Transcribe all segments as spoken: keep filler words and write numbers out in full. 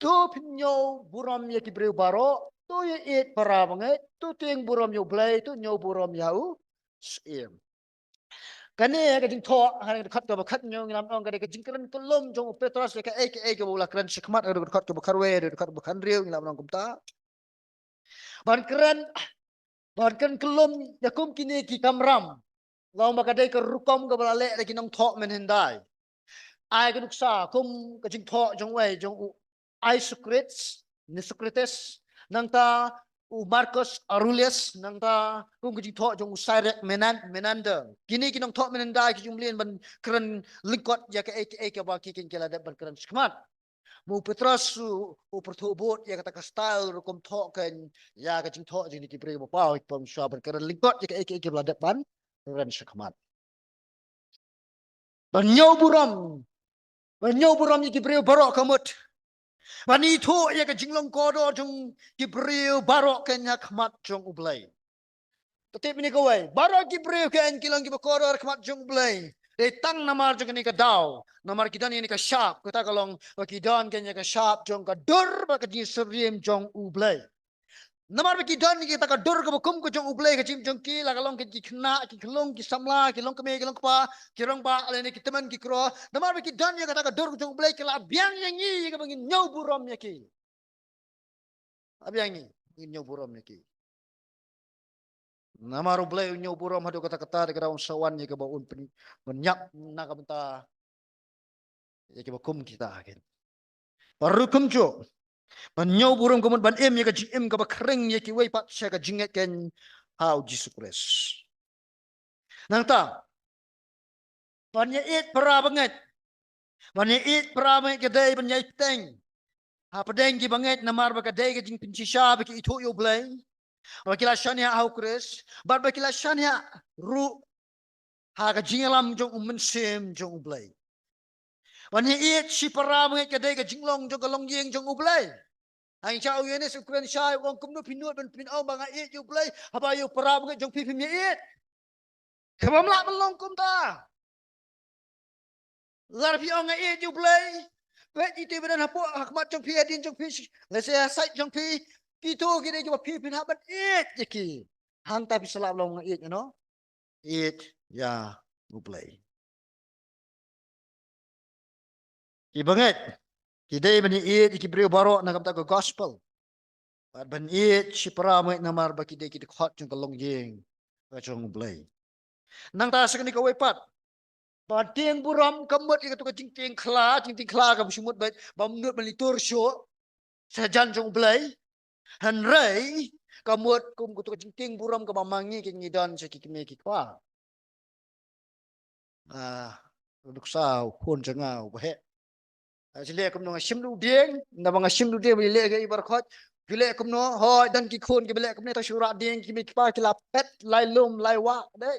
To pynñiew burom ïa ki briew baroh, to ïa ïeit para bangeit, to tieng burom ïa U Blei, to ñiew burom ïa u Syiem. Kane ka jingthoh ha ka dkhot kaba khatñiew ngi la ong ka dei ka jingkren kyllum jong u Petros ïa kaei kaei kaba u la kren shakhmat, ha ka dkhot kaba khatwei, ha ka dkhot kaba khathynriew ngi la ong kumta. Ban kren, ban kren kyllum ïa kum kine ki kamram. Long ba ka dei ka rukom kaba la leh da ki nongthoh mynhyndai. Ai ka nuksa kum ka jingthoh jong uei, jong u Isocrates, Isocrates, nangta u Marcus Aurelius, nangta kum ka jingthoh jong u Cyriac Menan-, Menander. Kine ki nongthoh mynhyndai ki ju mlien ban kren lyngkot ïa kaei kaei kaba ki keiñ ki la dep ban kren shakhmat. Ma u Petros u, u pyrthuh bud ïa kata ka style rukom thoh keiñ, ïa ka jingthoh jong kine ki briew ba paw, ki pom shuwa ban kren lyngkot ïa kaei kaei kaba la dep ban kren shakhmat. Ban ñiew burom, ban ñiew burom ïa ki briew baroh ka mut. Ban ithuh ïa ka jinglong kordor jong ki briew baroh keiñ ha khmat jong U Blei. To tip ïa kane kawei, baroh ki briew keiñ ki long kiba kordor ha khmat jong U Blei. Dei tang namar jong kane ka daw, namar ki don ïa kane ka shap, kata ka long ba ki don keiñ ïa ka shap jong ka dur bad ka jingsyriem jong U Blei. Namar ba ki don ïa kata ka dur kaba kum ka jong U Blei, ka jingim jong ki la ka long ki khynnah, ki khyllung, ki samla, ki longkmie, ki longkpa, ki rangbah, lane ki tymmen, ki kro. Namar ba ki don ïa kata ka dur ka jong U Blei, ki la biang ïa ngi ïa kaba ngin ñiew burom ïa ki. La biang ïa ngi, ngin ñiew burom ïa ki. Namar U Blei u ñiew burom haduh katta katta, da kata un sa wan ïa kaba un pyn-, pynïap na ka bynta ïa kiba kum kita keiñ. Bad ruh kumjuh, ban ñiew burom ka mut ban im ïa ka jingim kaba khring ïa kiwei pat sha ka jingngeit keiñ ha U Jisu Khrist. Nangta, ban ïa ïeit para bangeit. Ban ïa ïeit para bangeit ka dei ban ïa ïeit pdeng hapdeng ki bangeit, namar ba ka dei ka jingpynshisha ba ki ithuh ïa U Blei, ba ki la shaniah ha U Khrist, bad ba ki la shaniah ruh ha ka jingïalam jong U Mynsiem jong U Blei. Ban ïa ïeit shipara bangeit ka dei ka jinglong jong ka longïing jong U Blei. Hangta u Ïoannis u kren shai, u ong kumno phi nud ban pyn-ong ba nga ïeit ïa U Blei haba ïa u para bangeit jong phi phim ïa ïeit. Kaba ym lah ban long kumta. Lada phi ong nga ïeit ïa U Blei, peit ïa ite ba don hapoh ha khmat jong phi, hadien jong phi, lehse ha side jong phi, kito ki dei kiba phi phin hap ban ïeit ïa ki. Hangta phi sa lah ban long nga ïeit, you know. Ïeit ïa U Blei. Ki bangeit, ki dei ban ïeit ïa ki briew baroh na ka bynta ka gospel. Bad ban ïeit shipara bangeit namar ba ki dei ki dkhot jong ka longïing ka jong U Blei. Nangta sa kane kawei pat, ban tieng burom ka mut ïa kato ka jingtieng khla, jingtieng khla kaba shu mut beit, bym nud ban leit tur shuh sha jan jong U Blei. Hynrei ka mut kum kato ka jingtieng burom kaba ma ngi keiñ ngi don sha ki kmie ki kpa. Ah, u nuksa u khun jong nga uba heh. Ah, shu leh kumno, nga shim da u dieng, naba nga shim da u dieng ba leh kaei baroh khoit. Shu leh kumno, hooid, don ki khun kiba leh kumne, tang shu rah dieng, ki mei ki pa ki la phet lai lum lai wah, dei.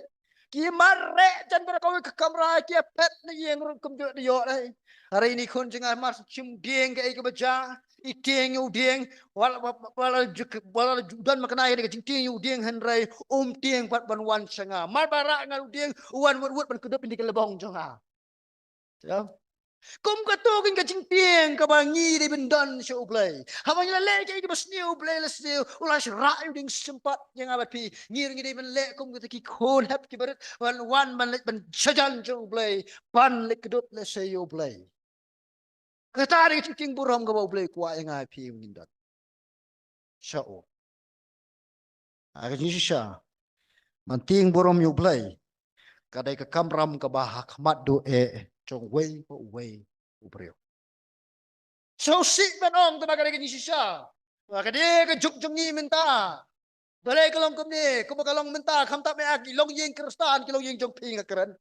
Ki mareh jan baroh kawei ka kamra, ki phet na ïing ruh kumjuh da ïoh, dei. Hynrei ine i khun jong nga mar shim dieng kaei kaba jia, i tieng ïa u dieng, wat la, wat la, wat la ju-, wat la ju don makna ïa ka jingtieng ïa u dieng, hynrei um tieng pat ban wan sha nga. Mar ba rah nga u dieng, u wan wut wut ban kdup ïa ka lbong jong nga. Ïa. Kum kato keiñ ka jingtieng kaba ngi dei ban don sha U Blei. Haba ngi la leh kaei kaba sniew, U Blei u la sniew, u la shah rah ïa u dieng shim pat ïa nga bad phi. Ngi ruh ngi dei ban leh kum kita ki khun hep kiba rit, ban wan ban leit ban sha jan jong U Blei, ban leit kdup lehse ïa U Blei. Kata dei ka jingtieng burom kaba U Blei u kwah ïa nga ïa phi ngin don sha u. Ha ka jingshisha, ban tieng burom ïa U Blei ka dei ka kamram kaba ha khmat doh eh jong uwei pa uwei u briew. Sngewsih ban ong, tangba ka dei ka jingshisha. Ba ka dei ka juk jong ngi mynta. Balei ka long kumne, kumba ka long mynta, khamtam eh ha ki longïing Khristan, ki longïing jong phi nga kren.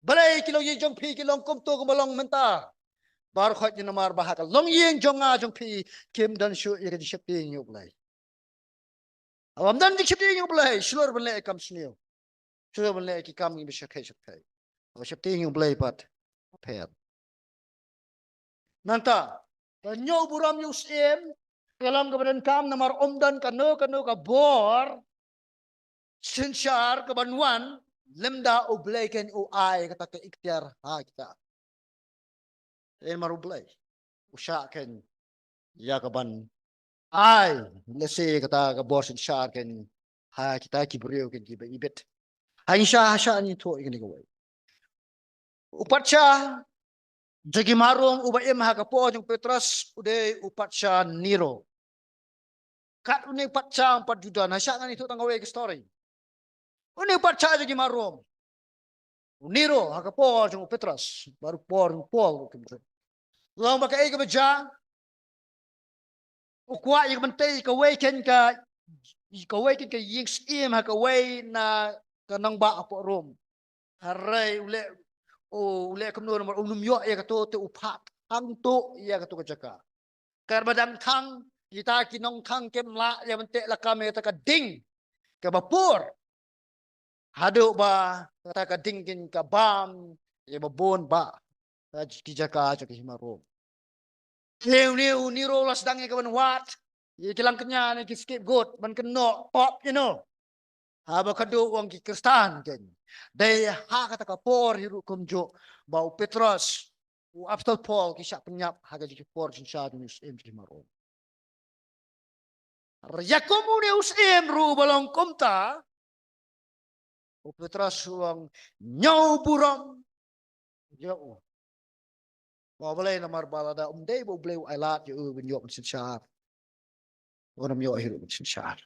Balei ki longïing jong phi ki long kumto kumba long mynta? Baroh khoit namar ba ha ka longïing jong nga jong phi kim don shuh ïa ka jingsheptieng ïa U Blei. Haba ym don jingsheptieng ïa U Blei, shlur ban leh ïa ki kam sniew. Shlur ban leh ïa ki kam kiba shyrkhei shyrkhei. Haba sheptieng ïa U Blei pat, pher. Nangta, ka ñiew burom ïa u Syiem ka long kaba donkam namar ym don kano kano ka bor synshar kaban wan lymda U Blei keiñ u ai kata ka iktiar ha kita. Namar U Blei u shah keiñ ïa ka ban ai lehse kata ka bor synshar kane ha kita ki briew kane kiba ibit. Hynrei sha sha ngi thoh ïa kane kawei. U patsha jong ki hima Rom uba im ha ka por jong u Petros u dei u patsha Nero. Kat une u patsha um pat ju don, ha sha ngan ïathuh tang kawei ka story. Une u patsha jong ki hima Rom, u Nero, ha ka por jong u Petros bad u por jong u Paul ruh kumjuh. Long ba kaei kaba jia, u kwah ïa ka ban tei ïa kawei kein ka, ïa kawei kein ka ïing syiem ha kawei na ka nongbah hapoh Rom. Hynrei u leh, u leh kumno namar um nym ïoh ïa kato, te u phah khang tuh ïa kato ka jaka. Katba dang khang, kita ki nongkhang kim lah ïa ban teh lakam ïa kata ka ding kaba pur, haduh ba kata ka ding kein ka bam ïa ba bun bah ki jaka jong ki hima Rom. Une u Nero u la sdang ïa ka ban wad ïa ki langkñia ne ki scapegoat ban kynnoh pop, you know. Haba khadduh u ong ki Khristan kein. Dei ha kata ka por hi ruh kumjuh ba u Petros, u apostol Paul ki shah pynïap ha ka jingpynïap synshar jong u syiem jong ki hima Rom. Ïa kum une u syiem ruh uba long kumta, u Petros u ong, ñiew burom ïa u. Ba balei? Namar ba lada um dei ba U Blei u ailad ïa u ban ïoh ban synshar, un ym ïoh hi ruh ban synshar.